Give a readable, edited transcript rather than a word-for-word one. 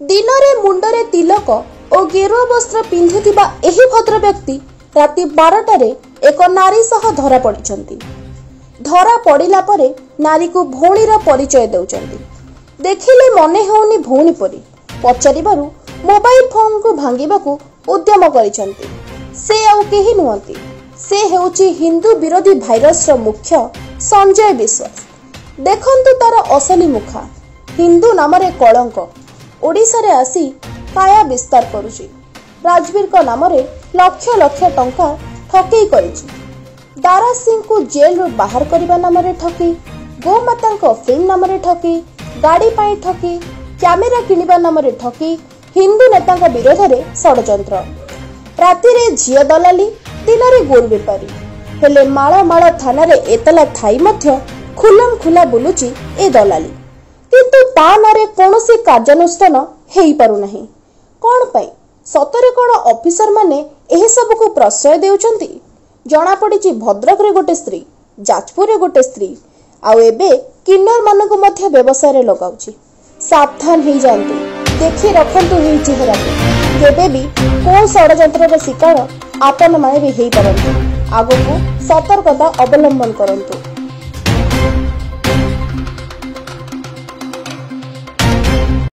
ଦିନରେ ମୁଣ୍ଡରେ ତିଲକ ଓ ଗେରୁଆ ବସ୍ତ୍ର ପିନ୍ଧୁଥିବା ଏହି ଭଦ୍ରବ୍ୟକ୍ତି ରାତି 12ଟାରେ ଏକ ନାରୀ ସହ ଧରା ପଡ଼ିଛନ୍ତି। ଧରା ପଡ଼ିଲା ପରେ ନାରୀକୁ ଭଉଣୀର ପରିଚୟ ଦେଉଛନ୍ତି। ଦେଖିଲେ ମନେ ହେଉନି ଭଉଣୀ ପରି। ପଚାରିବାରୁ ମୋବାଇଲ ଫୋନକୁ ଭାଙ୍ଗିବାକୁ ଉଦ୍ୟମ କରିଛନ୍ତି। ସେ ଆଉ କେହି ନୁହନ୍ତି, ସେ ହେଉଛି ହିନ୍ଦୁ ବିରୋଧୀ ଭାଇରସର ମୁଖ୍ୟ ସଞ୍ଜୟ ବିଶ୍ୱାସ। ଦେଖନ୍ତୁ ତାର ଅସଲି ମୁଖା। ହିନ୍ଦୁ ନାମରେ କଳଙ୍କ, ଓଡ଼ିଶାରେ ଆସି କାୟା ବିସ୍ତାର କରୁଛି। ରାଜବୀରଙ୍କ ନାମରେ ଲକ୍ଷ ଲକ୍ଷ ଟଙ୍କା ଠକେଇ କରିଛି। ଦାରା ସିଂଙ୍କୁ ଜେଲରୁ ବାହାର କରିବା ନାମରେ ଠକେଇ, ଗୋମାତାଙ୍କ ଫିଲ୍ମ ନାମରେ ଠକେଇ, ଗାଡ଼ି ପାଇଁ ଠକେଇ, କ୍ୟାମେରା କିଣିବା ନାମରେ ଠକେଇ, ହିନ୍ଦୁ ନେତାଙ୍କ ବିରୋଧରେ ଷଡ଼ଯନ୍ତ୍ର। ରାତିରେ ଝିଅ ଦଲାଲି, ଦିନରେ ଗୋରୁ ବେପାରୀ। ହେଲେ ମାଳ ମାଳ ଥାନାରେ ଏତଲା ଥାଇ ମଧ୍ୟ ଖୁଲମ ଖୁଲା ବୁଲୁଛି ଏ ଦଲାଲି। କିନ୍ତୁ ତା ନାଁରେ କୌଣସି କାର୍ଯ୍ୟାନୁଷ୍ଠାନ ହେଇପାରୁନାହିଁ। କ'ଣ ପାଇଁ? ସତରେ କ'ଣ ଅଫିସରମାନେ ଏହିସବୁକୁ ପ୍ରଶ୍ରୟ ଦେଉଛନ୍ତି? ଜଣାପଡ଼ିଛି ଭଦ୍ରକରେ ଗୋଟେ ସ୍ତ୍ରୀ, ଯାଜପୁରରେ ଗୋଟେ ସ୍ତ୍ରୀ, ଆଉ ଏବେ କିନ୍ନରମାନଙ୍କୁ ମଧ୍ୟ ବ୍ୟବସାୟରେ ଲଗାଉଛି। ସାବଧାନ ହେଇଯାଆନ୍ତୁ, ଦେଖି ରଖନ୍ତୁ ଏହି ଚେହେରାକୁ। କେବେ ବି କୋଉ ଷଡ଼ଯନ୍ତ୍ରର ଶିକାର ଆପଣମାନେ ବି ହେଇପାରନ୍ତି। ଆଗକୁ ସତର୍କତା ଅବଲମ୍ବନ କରନ୍ତୁ।